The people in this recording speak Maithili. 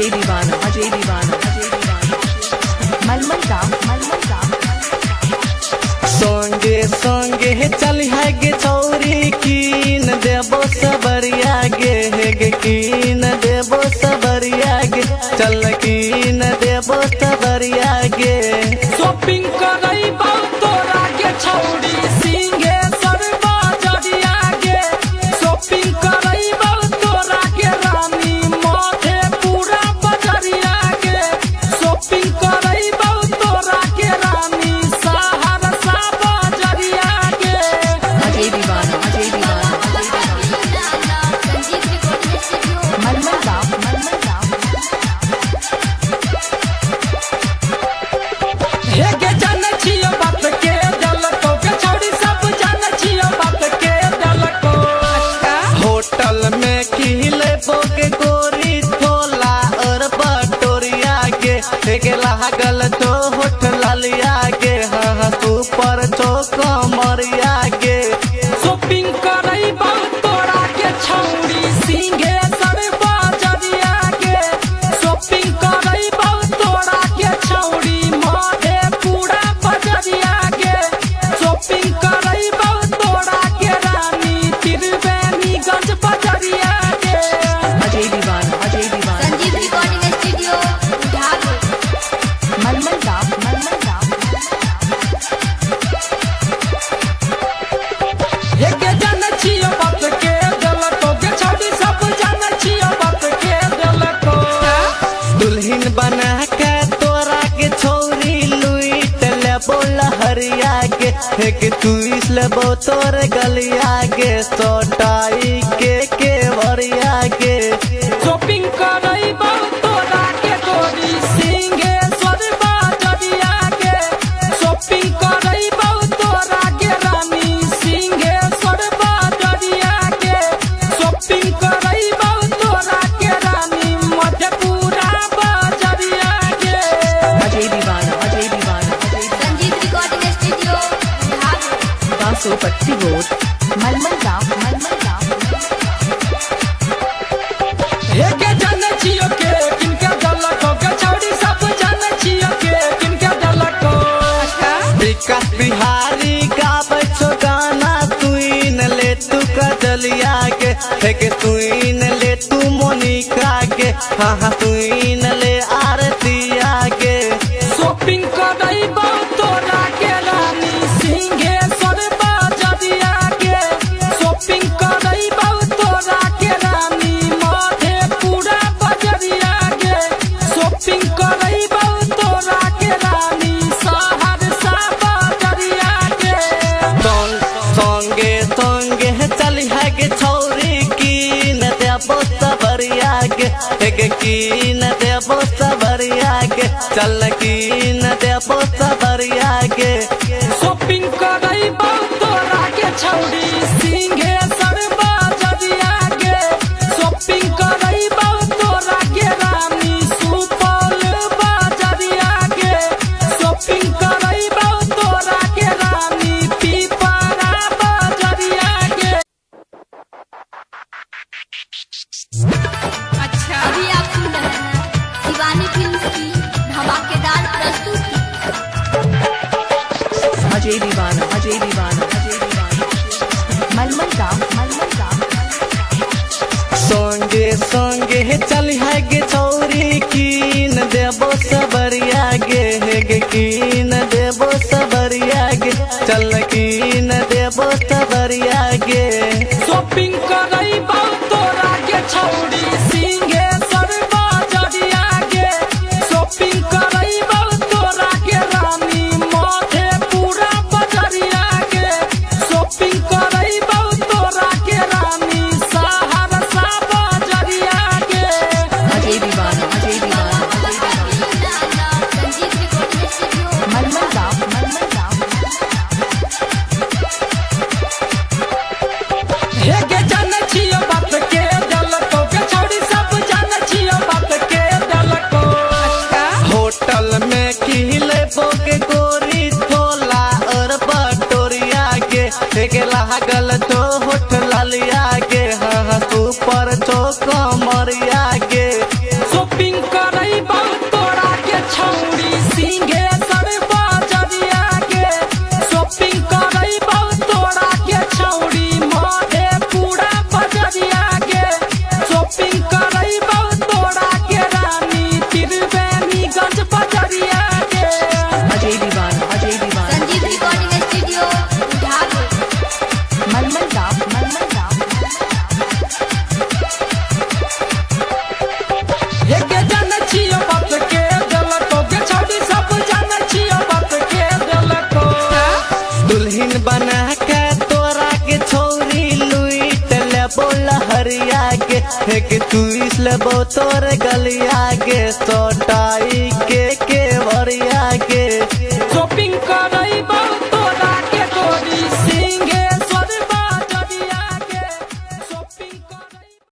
अजय दीवाना, अजय दीवाना, अजय दीवाना। मलमल गांव, मलमल गांव। संगे संगे चल है गे छौरी कीन देबो सबरिया गे, हे गे कीन देबो सबरिया गे, चल कीन देबो सबरिया गे। शॉपिंग करैबौ तोरा गे छौरी सिंहेश्वर बजरिया गे, शॉपिंग करैबौ तोरा गे रानी मधेपुरा बजरिया गे, शॉपिंग करैबौ तोरा गे रानी सहरसा बजरिया गे। अजय दीवाना, अजय दीवाना, अजय दीवाना। संजीव रिकॉर्डिंग स्टूडियो, मलमल गांव, मलमल गांव। हे गे जानै छियौ बात के देलकौ गे छौरी, सब जानै छियौ बात के देलकौ। होटल में खिलेबो के गोरी छोला और बटोरिया गे, हे गे लागल तो होठ लालिया गे, हाँ सुपर छौ कमरिया गे। शॉपिंग करैबौ तोरा गे छौरी सिंहेश्वर बजरिया गे, शॉपिंग करैबौ तोरा गे छौरी मधेपुरा बजरिया गे, शॉपिंग करैबौ तोरा गे रानी त्रिवेणीगंज बजरिया गे। Ajay Deewana, Ajay Deewana, Sanjeev recording studio, ढाबो। मलमल गांव, मलमल गांव। हे गे जानै छियौ बात के देलकौ गे छौरी, सब जानै छियौ बात के देलकौ। दुल्हन बना के तोरा के छौरी लुइट लेबो लहरिया गे, हे के चूस लेबो तोर गलिया गे, सोटाई के केवरिया गे। शॉपिंग करैबौ तोरा के गोरी सिंहेश्वर बजरिया गे, शॉपिंग करैबौ तोरा के रानी सिंहेश्वर बजरिया गे, शॉपिंग करैबौ तोरा के रानी मधेपुरा बजरिया गे। Ajay Deewana, Ajay Deewana, Ajay Deewana. Sanjeev recording studio, Dhabo. Basopatti road, Malmal गांव, मलमल गांव। हे गे जानै छियौ के किनके देलकौ गे छौरी, सब जानै छियौ के किनके देलकौ। विकास बिहारी गाबै छौ गाना तुइन ले तू कजलिया गे, हे के तुइन ले तू मोनिका गे, हाँ हाँ तुइन ले आरतिया गे। शॉपिंग करैबौ तोरा के रानी सिंहेश्वर बजरिया गे, शॉपिंग करैबौ तोरा के रानी मधेपुरा बजरिया गे, शॉपिंग करैबौ तोरा के रानी सहरसा बजरिया गे। संगे संगे चल है गे छौरी कीन देबो सबरिया गे, हे गे कीन देबो सबरिया गे, चल कीन देबो सबरिया गे। शॉपिंग करैबौ तोरा के छौरी सिंहेश्वर बजरिया गे, शॉपिंग करैबौ तोरा के रानी सुपौल बजरिया गे, शॉपिंग करैबौ तोरा के रानी पिपरा बजरिया गे। अभी आप सुन रहे हैं शिवानी फिल्म की धमाकेदार प्रस्तुति। अजय दीवाना, अजय दीवाना, अजय दीवाना। मलमल गांव, मलमल गांव। संगे संगे चल है गे छौरी कीन देबो सबरिया गे, हे गे कीन देबो सबरिया गे, चल कीन देबो सबरिया गे। शॉपिंग करैबौ तोरा के छौरी सिंहेश्वर बजरिया गे, शॉपिंग करैबौ तोरा के रानी मधेपुरा बजरिया गे, शॉपिंग करैबौ तोरा के रानी सहरसा बजरिया गे। अजय दीवाना, अजय दीवाना, अजय दीवाना। संजीव रिकॉर्डिंग स्टूडियो, मलमल गांव, मलमल गांव। हे गे जानै छियौ बात के देलकौ गे छौरी, सब जानै छियौ बात के देलकौ। होटल में खिलेबो के गोरी छोला और बटोरिया गे, हे गे लागल तो होठ लालिया गे, हाँ सुपर छौ कमरिया गे। शॉपिंग एक चूस लेबो तोर गलिया के सोटाई के भरिया के। शॉपिंग कर